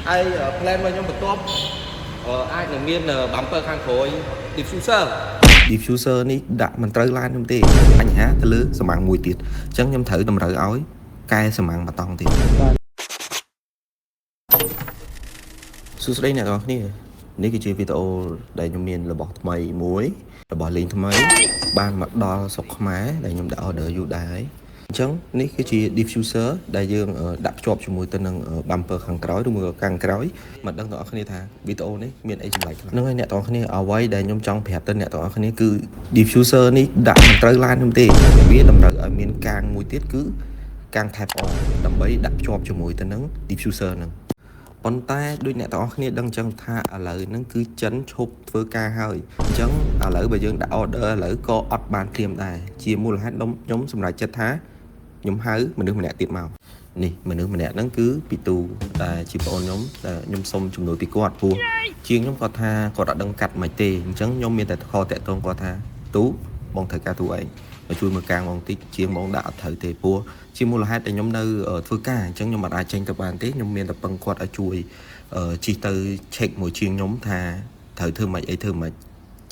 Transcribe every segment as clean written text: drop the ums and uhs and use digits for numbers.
ហើយ plan របស់ខ្ញុំបន្ទាប់អាចនឹងមាន bumper ខាងក្រោយ diffuser diffuser នេះដាក់មិនត្រូវឡានខ្ញុំទេបញ្ហាទៅលើសម្ាំងមួយទៀតអញ្ចឹងខ្ញុំត្រូវតម្រូវឲ្យកែសម្ាំងមួយតង់ទៀត បាទ សួស្តីអ្នកទាំងអស់គ្នានេះគឺជាវីដេអូដែលខ្ញុំមានរបស់ថ្មីមួយរបស់លេងថ្មី បានមកដល់ស្រុកខ្មែរដែលខ្ញុំដាក់ order យូរដែរហើយអញ្ចឹងនេះគឺជា diffuser ដែលយើងដាក់ភ្ជាប់ជាមួយទៅនឹង bumper ខាងក្រោយឬមួយក៏ខាងក្រោយមកដឹងទាំងអស់គ្នាថាវីដេអូនេះមានអីចម្លែកខ្លះហ្នឹងហើយអ្នកទាំងអស់គ្នាអ្វីដែលខ្ញុំចង់ប្រាប់ទៅអ្នកទាំងអស់គ្នាគឺ diffuser នេះដាក់មិនត្រូវឡានខ្ញុំទេវាតម្រូវឲ្យមានកាងមួយទៀតគឺកាង Type R ដើម្បីដាក់ភ្ជាប់ជាមួយទៅនឹង diffuser ហ្នឹង ប៉ុន្តែដូចអ្នកទាំងអស់គ្នាដឹងចឹងថាឥឡូវហ្នឹងគឺចិនឈប់ធ្វើការហើយអញ្ចឹងឥឡូវបើយើងដាក់ order ឥឡូវក៏អត់បានភ្លាមដែរជាមូលហេតុខ្ញុំសម្រេចចិត្តថាខ្ញុំហៅមនុស្សម្នាក់ទៀតមកនេះមនុស្សម្នាក់ហ្នឹងគឺពីទូដែលជាប្អូនខ្ញុំដែលខ្ញុំសុំជំនួយពីគាត់ព្រោះជាងខ្ញុំគាត់ថាគាត់អត់ដឹងកាត់មិនទេអញ្ចឹងខ្ញុំមានតែខលតាក់ទងគាត់ថាទូបងត្រូវការទូឯងមកជួយមើលកាងបងតិចជាងបងដាក់អត់ត្រូវទេព្រោះជាមូលហេតុដែលខ្ញុំនៅធ្វើការអញ្ចឹងខ្ញុំអត់អាចចេញទៅបានទេខ្ញុំមានតែពឹងគាត់ឲ្យជួយជិះទៅ check មួយជាងខ្ញុំថាត្រូវធ្វើម៉េចអីធ្វើម៉េច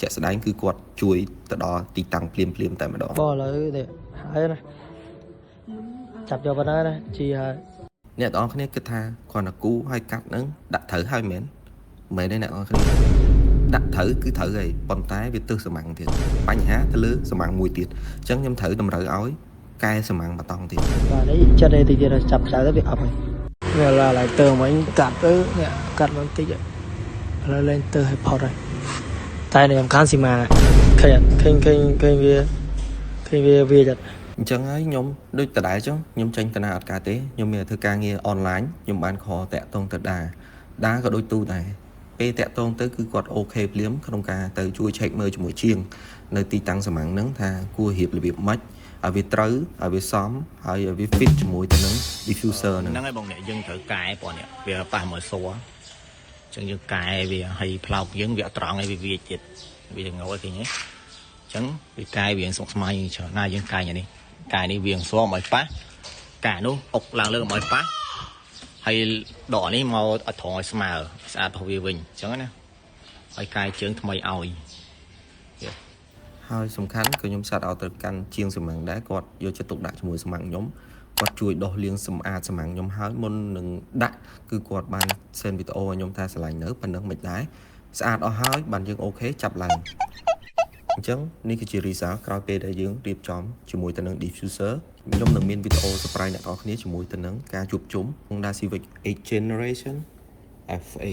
ជាក់ស្ដែងគឺគាត់ជួយទៅដល់ទីតាំងភ្លាមភ្លាមៗតែម្ដង បងឥឡូវនេះហើយណាចាប់យកប៉ុណ្ណាណាជីហើយ អ្នកទាំងអស់គ្នាគិតថាគ្រាន់តែគូហើយកាត់ហ្នឹងដាក់ត្រូវហើយមែនមិនមែនទេអ្នកទាំងអស់គ្នាដាក់ត្រូវគឺត្រូវហើយប៉ុន្តែវាទើសសម្ាំងទៀតបញ្ហាទៅលើសម្ាំងមួយទៀតអញ្ចឹងខ្ញុំត្រូវតម្រូវឲ្យកែសម្ាំងមួយតង់ទៀត បាទនេះចិត្តឯតិចទៀតចាប់ខ្សែទៅវាអប់ហើយវាឡើយឡើយទៅមិញកាត់ទៅនេះកាត់មកតិចឥឡូវលែងទៅឲ្យផុតហើយតែនេះសំខាន់ស៊ីម៉ាឃើញអត់ឃើញឃើញឃើញវាឃើញវាវាចិត្ត អញ្ចឹងហើយខ្ញុំដូចដដែលអញ្ចឹងខ្ញុំចេញទៅណាអត់កើតទេខ្ញុំមានតែធ្វើការងារអនឡាញខ្ញុំបានខលតាក់ទងទៅដាដាក៏ដូចទូដែរពេលតាក់ទងទៅគឺគាត់ OK ភ្លាមក្នុងការទៅជួយ check មើលជាមួយជាងនៅទីតាំងសម្ាំងហ្នឹងថាគួររៀបរបៀបម៉េចឲ្យវាត្រូវឲ្យវាសមហើយឲ្យវា fit ជាមួយទៅនឹង diffuser ហ្នឹង ហ្នឹងហើយបងអ្នកយើងត្រូវកែបងនេះវាប៉ះមួយស័រអញ្ចឹងយើងកែវាឲ្យផ្លោកយើងវាអត់ត្រង់ឲ្យវាវាទៀតវាងល់ឃើញទេអញ្ចឹងវាកែវាសុកស្មៃច្រើនណាស់យើងកែយ៉ាងនេះកែនេះវាស័រមកឲ្យប៉ះកែនោះអុកឡើងលើមកឲ្យប៉ះហើយដកនេះមកឲ្យត្រង់ឲ្យស្មើស្អាតរបស់វាវិញអញ្ចឹងណាឲ្យកែជើងថ្មីឲ្យ ហើយសំខាន់ក៏ខ្ញុំសាត់ឲ្យទៅកាន់ជាងសម្ាំងដែរគាត់យកចិត្តទុកដាក់ជាមួយសម្ាំងខ្ញុំគាត់ជួយដោះលាងសម្អាតសម្ាំងខ្ញុំហើយមុននឹងដាក់គឺគាត់បាន send វីដេអូឲ្យខ្ញុំថាស្រឡាញ់នៅប៉ុណ្ណឹងមិនដែរស្អាតអស់ហើយបានយើង OK ចាប់ឡើងអញ្ចឹងនេះគឺជា result ក្រោយពេលដែលយើងរៀបចំជាមួយទៅនឹង diffuser ខ្ញុំនឹងមានវីដេអូ surprise អ្នកនរគ្នាជាមួយទៅនឹងការជួបជុំ Honda Civic 8 Generation FA